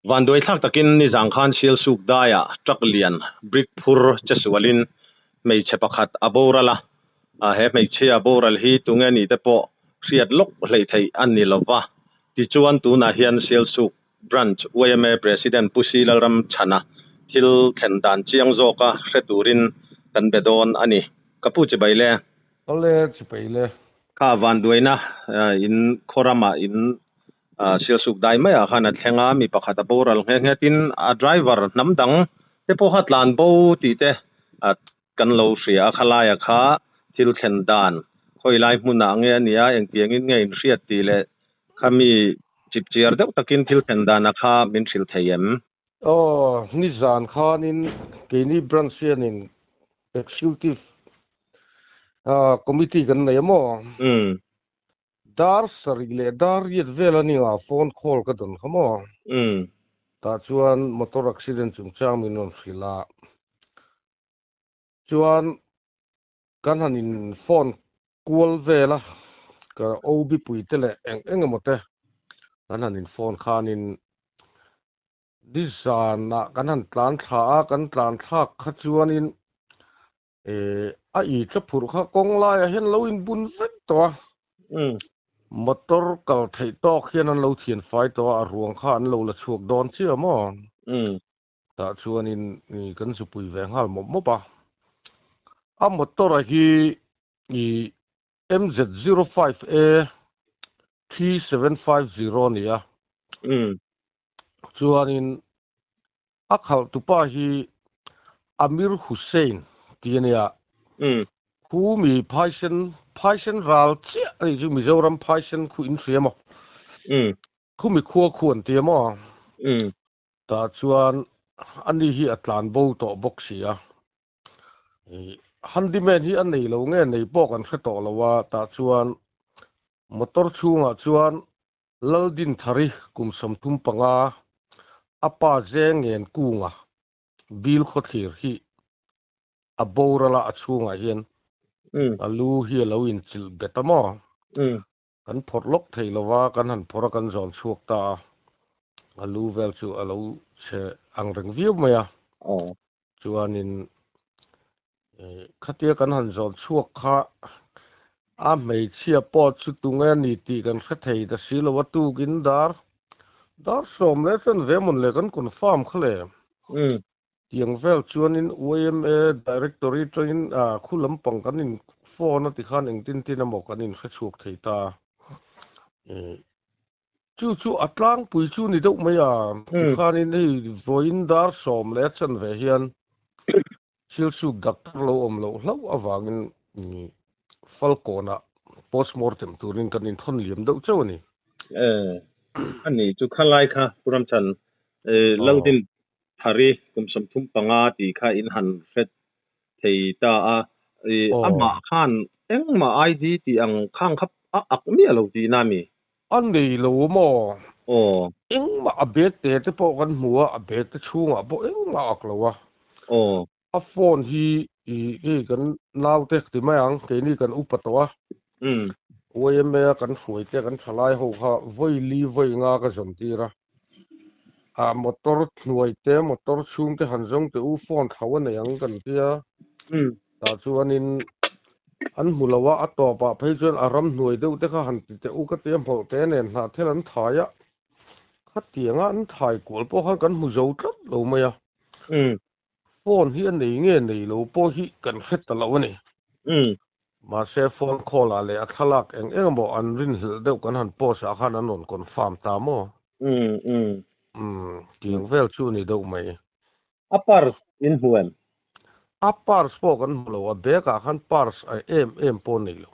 Vanduai thlak takin nizang khan Sialsuk daiah truck lian brick phur che sualin hmeichhe pakhat a boral a, he hmeichhia boral hi tunge ni te pawh hriat lawk hleih theih a ni lo va. Tichuan tunah hian Sialsuk Branch yma President Pu Si Lalram Chhana thil thlen dan chiang zawka hre turin kan be dawn a ni. Ka pu chibai le. Awle chibai le. Kha vanduaina in khaw ramah in Sialsuk dai maiah khan a thleng a, mi pakhat a boral nghe nghe. Tin, a driver hnam dang te pawh kha tlan bo tih te kan lo hria a, khalaia kha thil thlen dan khawi lai hmunah nge a nia, engtiangin nge inhriat tih leh kha mi chipchiar deuh takin thil thlen dana kha min hrilh thei em? Aw, nizan khanin keini branch hianin Executive Committee kan nei a maw? Dar sarih leh dar riat vel a nia phone call ka dawn kha maw? Tah chuan motor accident chungchang min rawn hrilh a, chuan kan han in phone kual vel a, ka OB pui te leh eng eng emaw te kan han in phone khanin nizanah kan han tlan thla a, kan tlan thlak kha chuanin A i tla phurh kha kawng laiah hian lo inbun vek tawh a, motor kal theih tawk hian an lo thian fai tawh a, a ruang kha an lo la chhuak dawn chiah maw? Tah chuanin kan zupui ve nghal mawp mawp a, a motor a hi MZ05A 3750 a ni a, chuanin A khalh tupa hi Amir Hussain tih a nia. Khu mi phaisen, phaisen ral chiah a nih chu Mizoram phaisen khu in hria maw? Khu mi khua khu an tia maw? Tah chuan ani hi a tlan bo tawh bawk si a. Handyman hi a nei lo nge nei pawh kan hre tawh lo a, tah chuan motor chhungah chuan Laldinthari kum 35, a pa Zengen Kunga bil khawthlir hi a boral a, a chhungah hian a lu hi a lo inchilh bet a maw? Kan phawrh lawk thei lo va, kan han phawrh a, kan zawn chhuak ta a, a lu vel chu a lo chhe ang reng viau mai a. Chuanin Khatia kan han zawn chhuak kha a hmeichhia pawh chu tunge a ni tih kan hre thei ta si lo a, tukin dar dar sawm leh chuan ve mawn le kan confirm kha le. Tiang vel chuanin yma directory tangin khu lampang kan in phone a tikhan engtin tin emaw kan in hre chhuak thei ta. Chu chu a tlangpui chu ni deuh mai a, tikhanin hei vawiin dar sawm leh a chanve hian Silsuk doctor lo awm loh hlauh avangin Falkawnah postmortem turin kan inthawn liam deuh chauh a ni. E, a ni chu khalai kha Pu Ramchhan, Laldin Thari kum 35 tih kha in han hre thei ta a, amah khan engmah ID tih ang khang kha a ak miah lo tihna a mi? A nei lo maw? Aw. Engmah a bag te te pawh kan hmu a, a bag te chhungah pawh engmah a ak lo a. Aw. A phone hi i hei kan naute ti mai ang, keini kan upa tawh a. YMA a kan hruai te kan thalai ho kha vawi li vawi nga ka zawn tir a. A motor hnuai te motor chhung te han zawng teh u phone thlo a nei ang kan tia. Tah chuanin an hmu lo a, a tawpah phei chuan a ram hnuai deuh te kha han ti teh u ka tia hmawlh te nen hnah thel an thai a, khatianga an thai kual pawh khan kan hmu zo tlat lo mai a. Phone hi a nei nge nei lo pawh hi kan hre ta lo a ni. Mahse phone call ah leh a thlalak eng eng emaw an rinhlelh deuh kan han post ah khan an rawn confirm ta maw? Tiang vel chu a ni deuh mai. A purse in hmu em? A purse pawh kan hmu lo, a bag ah khan purse a em em pawh a nei lo.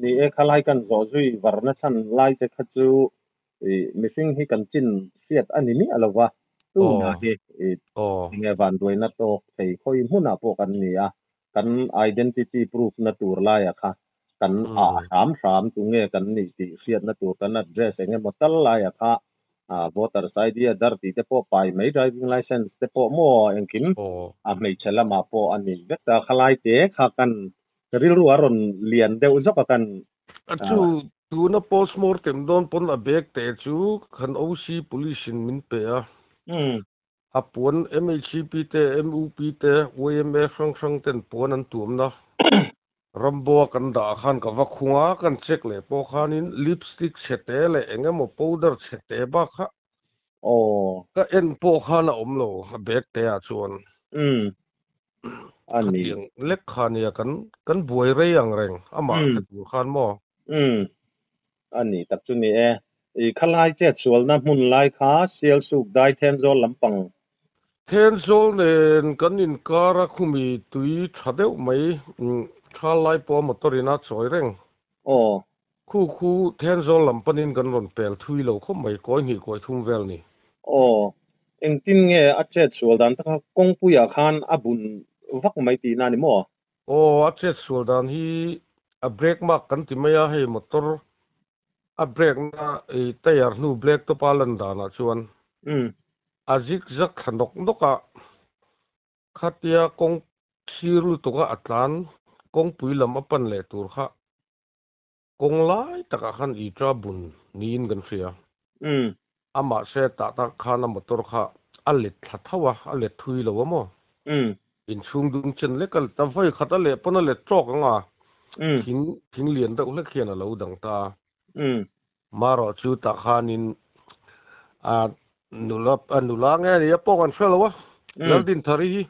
Ni e, khalai kan zawh zui varna chhan lai te kha chu mihring hi kan chin hriat a ni miah lo va, tunah hi enge vanduaina tawk thei khawi hmunah pawh kan ni a, kan identity proof na tur laiah kha kan ah hram hram tunge kan nih tih hriatna tur kan address eng emaw tal laiah kha voters ID a dar tih te pawh pai mai driving license te pawh maw engkim a hmeichhe lamah pawh a ni vek ta, khalai te kha kan rilru a rawn lian deuh zawk a kan Chu. Tuna postmortem dawn pawn a bag te chu kan OC police in min pe a. A puan MHCP te, MUP te, yma hrang hrang ten puan an tuamna ramboa kan dah khan ka va khung a, kan check leh pawh khanin lipstick chhe te leh eng emaw powder chhe te bak kha ka en pawh khan a awm lo a bag te ah chuan. Khatiang lek kha nia kan kan buai rei ang reng amah hre tur khan maw? Umm. A ni tak chu ni e. I khalai chet sualna hmun lai kha Sialsuk dai Thenzawl lampang. Thenzawl nen kan inkar a khumi tui tha deuh mai thal lai pawh motor in a chawi reng. Aw. Khu khu Thenzawl lam panin kan rawn pel thui lo khawp mai, kawi hnih kawi thum vel ni. Aw. Engtin nge a chet sual dan taka kawngpuiah khan a bun vak mai tihna a ni maw? Aw, a chet sual dan hi a brake mark kan ti mai a, hei motor a brake na i tyre hnu black top a lan danah chuan a zig zag thla nawk nawk a, khatia kawng sir lutuk a a tlan kawngpui lam a pan leh tur kha kawng lai takah khan i ta bun niin kan hria. Amah se tah tak khan a motor kha a let thla tho a, a let thui lo a maw? Inchhung dung chen lek a let a, vawi khat a leh pawn a let tawk ang a, thing thing lian deuh hlek hian a lo dang ta a. Marawh chu tah khanin a nula a nula nge a nia pawh kan hre lo a, Laldinthari hi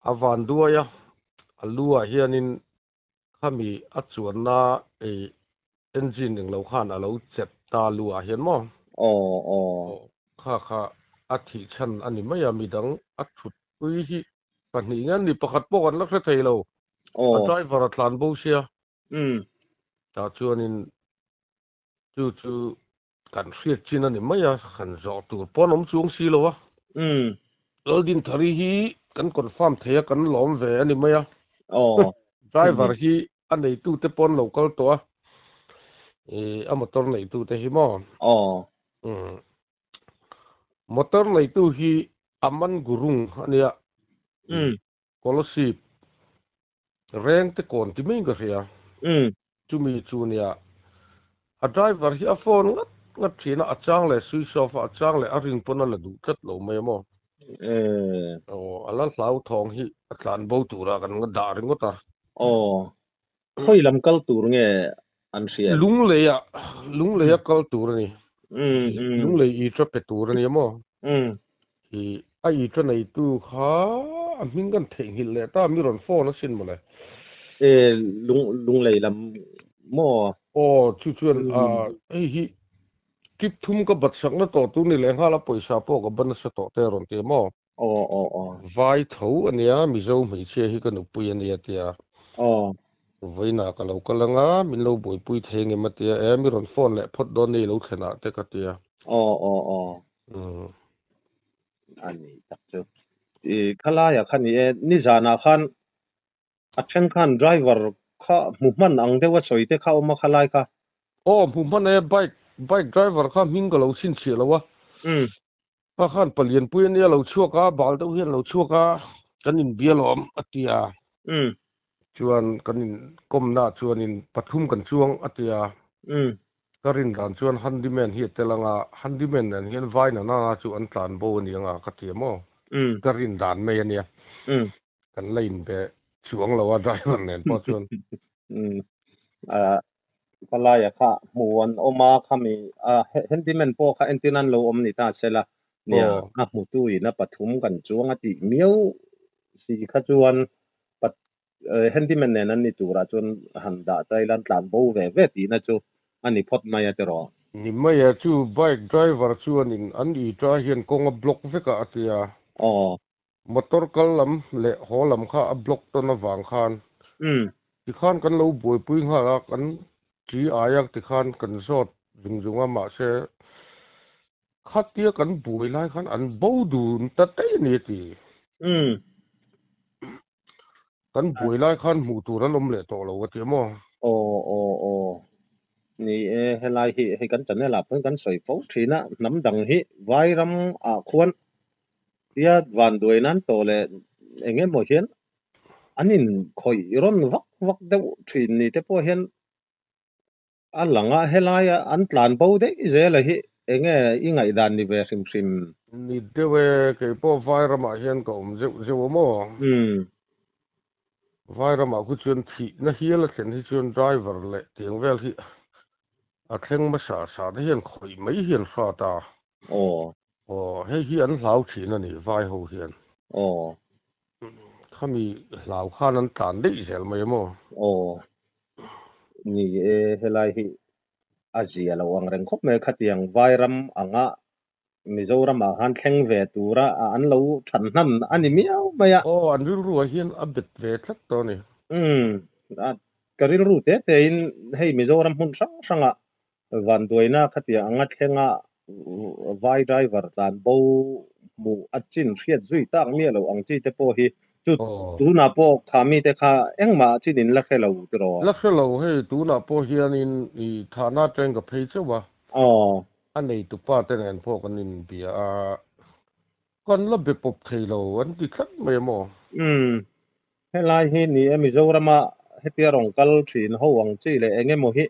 a van duai a, a lu ah hianin Khami a chuanna ei engine englo khan a lo chep ta lu ah hian maw? Aw aw. Aw kha kha a thih chhan a ni mai a, midang a thut pui hi pahnih nge an ni pakhat pawh kan la hre thei lo. Aw. A driver a tlan bo sia. Tah chuanin chu chu kan hriat chin a ni mai a, kan zawh tur pawh an awm chuang si lo a. Laldinthari hi kan confirm thei a, kan lawm ve a ni mai a. Driver hi a neitute pawh an lo kal tawh a, a motor neitute hi maw? Motor neitu hi Aman Gurung a nia. Scholarship reng te kawn ti mai ka hria. Chumi chu nia a driver hi a phone ngat ngat thin a, a chang leh switch off a, a chang leh a ring pawn a la duh tlat lo mai a maw. Aw a la hlauthawng hi a tlan bo tura kan nga dah ringawt a. Aw khawi lam kal tur nge an hria em? Lunglei ah Lunglei a kal tur a ni. Lunglei i tra pe tur a ni a maw. I a i tra neitu kha a hming kan theihnghilh leh ta mi rawn phone asin mawle. E lung Lunglei lam maw? Aw chu chuan a hei hi trip thum ka bat sakna tawh tur ni leh nghal a pawisa pawh ka ban nasa tawh te a rawn ti a maw. Aw aw aw. Vai tho a nia, Mizo hmeichhia hi ka nupui a nia tia. Aw. Vawiinah ka lo kal anga, min lo buaipui thei ngem a tia, e mi rawn phone leh phawt dawn nei lo thlenah te ka tia. Aw aw aw. A ni tak chu. I khalaiah kha ni e, nizanah khan a then khan driver kha hmu hman ang deuh a sawi te kha awm a khalai kha. Aw hmu hman e, bike bike driver kha hming ka lo chhinchhiah lo a. Pa khan palianpui a nia lo chhuak a, bal deuh hian lo chhuak a, kan inbia lawm a ti a. Chuan kan inkawmna ah chuanin pathum kan chuang a ti a. Ka rin dan chuan handyman hi a tel ang a, handyman nen hian vai na nana chu an tlan bo a ni ang a ka ti a maw? Ka rin dan mai a nia. Kan la inbe chuang lo a driver nen pawh chuan. Palaia kha hmu an awm a, khami handyman pawh kha entir nan lo awm ni ta sela, nia a hmutu in a pathum kan chuang a tih miau si kha chuan handyman nen an ni turah chuan han dah ta ila an tlan bo ve ve tihna chu a ni phawt mai a tiraw. Ni mai a, chu bike driver chuanin an ita hian kawng a block vek a a ti a. Motor kal lam leh haw lam kha a block tawn avang khan tikhan kan lo buaipui nghal a, kan chi aia tikhan kan zawt zung zung a, mahse khatia kan buai lai khan an bo dun ta daih a ni a ti. Kan buai lai khan hmuh tur an awm leh tawh lo a ti a maw? Aw aw aw. Ni e, helai hi hei kan channel ah pawn kan sawi fo thin a, hnam dang hi Vairam ah khuan tia vanduai nan tawh leh eng emaw hian an inkhawih rawn vak vak deuh thin ni te pawh hian. A langa helaia an tlan bo daih zel a hi enge i ngaihdan ni ve hrim hrim. Ni deuh e, kei pawh vai ramah hian ka awm zeuh zeuh a maw? Umm. Vai ramah khu chuan thihna hial a thlen hi chuan driver leh tiang vel hi a thleng hmasa sa te hian khawih mai hi an hrat a. Aw. Aw, hei hi an hlau thin a ni, vai ho hian. Aw. Khami hlau khan an tlan daih zel mai a maw? Aw. Ni e, helai hi a zia lo ang reng khawp mai khatiang Vairam anga Mizoramah khan thleng ve tura an lo than hnan a ni miau mai a. Aw, an rilruah hian a bet ve tlat tawh a ni. Umm, ka rilru te tein hei Mizoram hmun hrang hrangah Vanduaina khatiang anga thlenga vai driver tlan bo hmuh a chin hriat zui tak miah loh ang chi te pawh hi chu tunah pawh kha mite kha engmah chin in la hre lo tiraw? La hre lo, hei tunah pawh hianin i thahna atangin ka phei chauh a. A neitupa te nen pawh kan inbia a, kan la be pawp thei lo an ti tlat mai a maw? Umm, helai hi ni e Mizorama hetia rawn kal thin ho ang chi leh eng emaw hi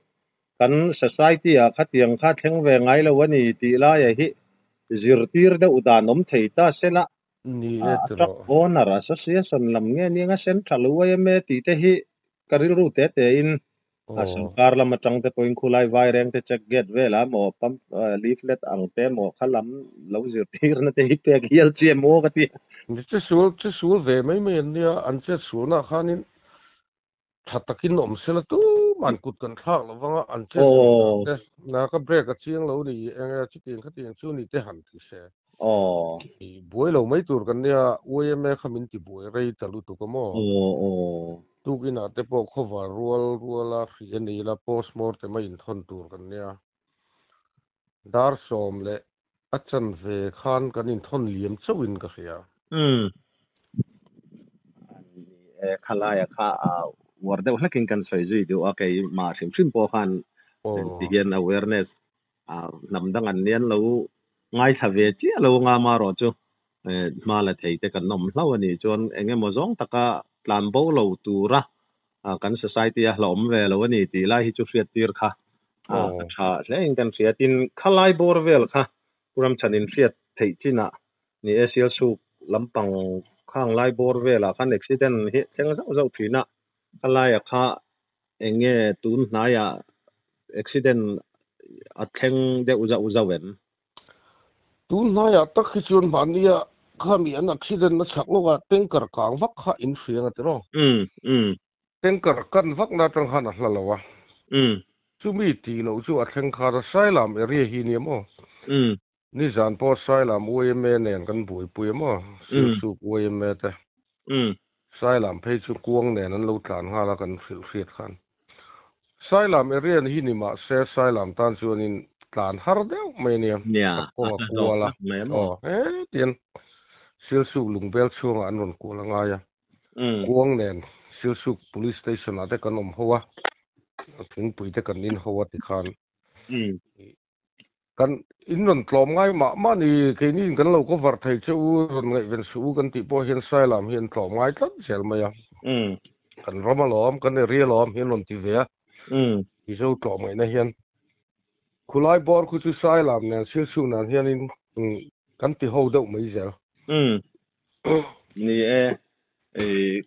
kan society ah khatiang kha thleng ve ngai lo a ni tih laia hi zirtir deuh dan awm thei ta se la. Ni e A truck tiraw. owner association lam nge nia central yma tih te hi ka rilru te te in A sawrkar lam atang te pawhin khulai vaireng te check gate velah maw pump leaflet ang te maw kha lam lo zirtirna te hi pek hial chi em aw ka ti. Mi che sual che sual ve mai mai an nia, an chet sualnaah khanin tha takin awm sela tumah an kut kan thlak lo vang a, an chet sual dan te na ka break a chiang lo ni eng e chutiang khatiang chu ni te han ti se. I buai lo mai tur kan nia, YMA kha min ti buai rei ta lutuk a maw? Tukinah te pawh khawvar rual ruala hri a ni ila postmortem a inthawn tur kan nia. Dar sawm leh a chanve khan kan inthawn liam chauhin ka hria. Umm. Ni e, khalaia kha uar deuh hlekin kan sawi zui duh a, keimah hrim hrim pawh khan tihian awareness hnam dang an nian lo ngaithla ve chiah lo anga amaherawh chu hma la thei te kan awm hlauh a nih chuan eng emaw zawng taka tlan bo lo tura kan society a hlauhawm ve lo a ni tih lai hi chu hriat tir kha a tha hle in kan hria. Tin, khalai bawr vel kha Pu Ramchhan in hriat theih chinah ni e Sialsuk lampang khang lai bawr velah khan accident hi thleng zauh zauh thin a, khalaia kha Eng nge tun hnaiah accident a thleng deuh zauh zauh em? Tun hnaiah tak hi chuan mahnia khami an accident na chhak lawkah tanker kang vak kha in hriang a tiraw? Umm umm. Tanker kan vak na atang khan a hla lo a. Umm. Chumi tih loh chu a thleng khan a Sailam area hi nia maw? Umm. Nizan pawh Sailam yma nen kan buaipui a maw? Silsuk yma te. Umm. Sailam phei chu kuang nen an lo tlan nghal a kan hrilh hriat khan. Sailam area hi ni mah se Sailam tan chuanin tlan har deuh mai a nia. Nia, A kawng a a hla kual zawk a. tak mai a maw? Aw, hetiang Silsuk lungbel chhungah an rawn kual a ngai a. Kuang nen Silsuk Police Station ah te kan awm ho a, thingpui te kan in ho a tikhan. Kan in rawn tlawm ngai mah mah ni, keini in kan lo cover thei che u, rawn ngaihven suh u kan tih pawh hian Sailam hi an tlawm ngai tlat zel mai a. Kan ram alawm, kan area alawm hi an rawn ti ve a. Mizo tlawm ngaihna hian khulai bawr khu chu Sailam nen Silchuk nan hianin kan ti ho deuh mai zel. Ni e,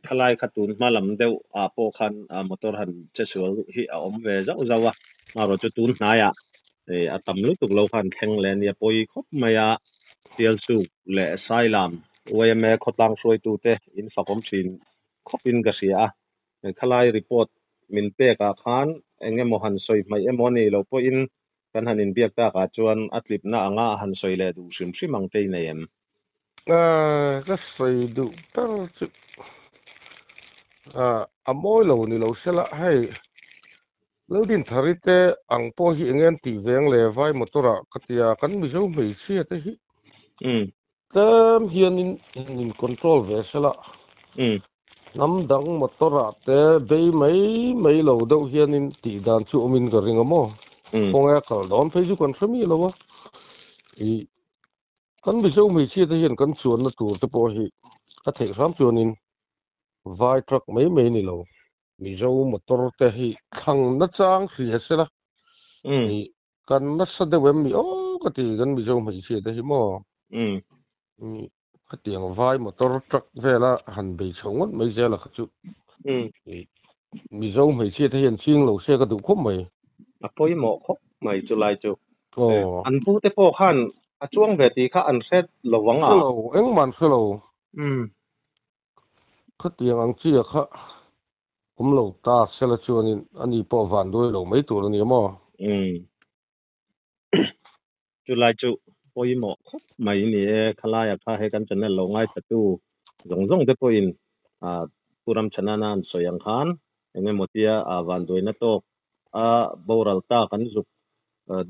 thalai kha tun hma lam deuh ah pawh khan motor han che sual hi a awm ve zauh zauh a, amaherawh chu tun hnaiah a tam lutuk lo khan thleng leh a nia pawi khawp mai a, Sialsuk leh Sailam yma khawtlang hruaitute in fakawm thin khawpin ka hria a, thalai report min pek ah khan eng emaw han sawi hmaih emaw a nih loh pawhin kan han inbiak takah chuan a tlipna anga han sawi leh duh hrim hrim ang te i nei em? Ka sawi duh ber chu a mawi lo ni lo sela hei Laldinthari te ang pawh hi enge an tih veng le vai motor ah ka tia kan Mizo hmeichhia te hi tlem hianin in control ve sela hnam dang motor ah te bei mai mai lo deuh hianin tih dan chu awmin ka ring a maw khawnge a kal dawn phei chu kan hre mi lo a ih Kan Mizo hmeichhia te hian kan chuanna tur te pawh hi a theih hram chuanin vai truck mai mai ni lo. Mizo motor te hi thlang nachang hria se la. Kan nasa deuh em mi aw ka ti kan Mizo hmeichhia te hi maw? Khatiang vai motor truck vela han bei chho ngawt mai zel a kha chu. Mizo hmeichhia te hian ching lo se ka duh khawp mai. A pawimawh khawp mai chu lai chu. An pu te pawh khan a chuang ve tih kha an hre lo ang a. Hre lo, engmah an hre lo. Khatiang ang chi a kha awm lo ta sela chuanin ani pawh van duai lo mai tur a ni maw? Umm. Chulai chu pawimawh khawp mai ni e, khalaia kha he kan channel lo ngaithla-tu zawng zawng te pawhin Pu Ramchhanana an sawi ang khan eng emaw tia van duaina tawk a boral ta kan zuk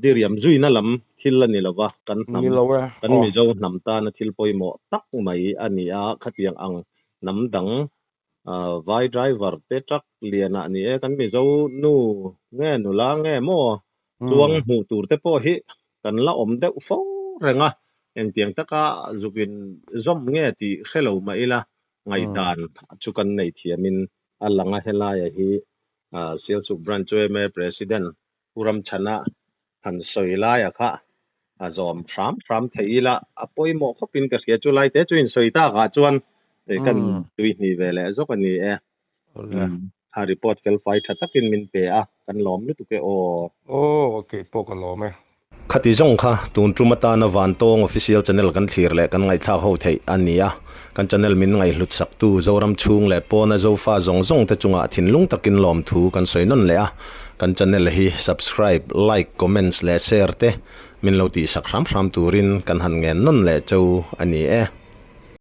diriam zuina lam thil a ni lova, kan hnam, kan Mizo hnam tana thil pawimawh tak mai a ni a, khatiang ang hnam dang vai driver te truck lianah ni e, kan Mizo nu nge nula nge maw chuang hmuh tur te pawh hi kan la awm deuh fo reng a, engtiang taka zukin zawm nge tih hre lo mah ila ngaihdan chu kan nei thiamin a lang a, helaia hi Sialsuk Branch yma President Pu Ramchhana han sawi laia kha a zawm hram hram thei ila a pawimawh khawpin ka hria chu lai te chu insawi takah chuan kan tui hnih ve leh zawk a ni e. A report fel fai tha takin min pe a, kan lawm lutuk e aw. Aw kei pawh ka lawm e. Khati zawng kha tun tum atana Vantawng Official Channel kan thlir leh kan ngaihthlak ho theih a ni a, kan channel min ngaihhlut saktu Zoram chhung leh pawna Zofa zawng zawng te chungah thinlung takin lawmthu kan sawi nawn leh a, kan channel hi subscribe, like, comments leh share te min lo tihsak hram hram turin kan han ngen nawn leh cheu a ni e.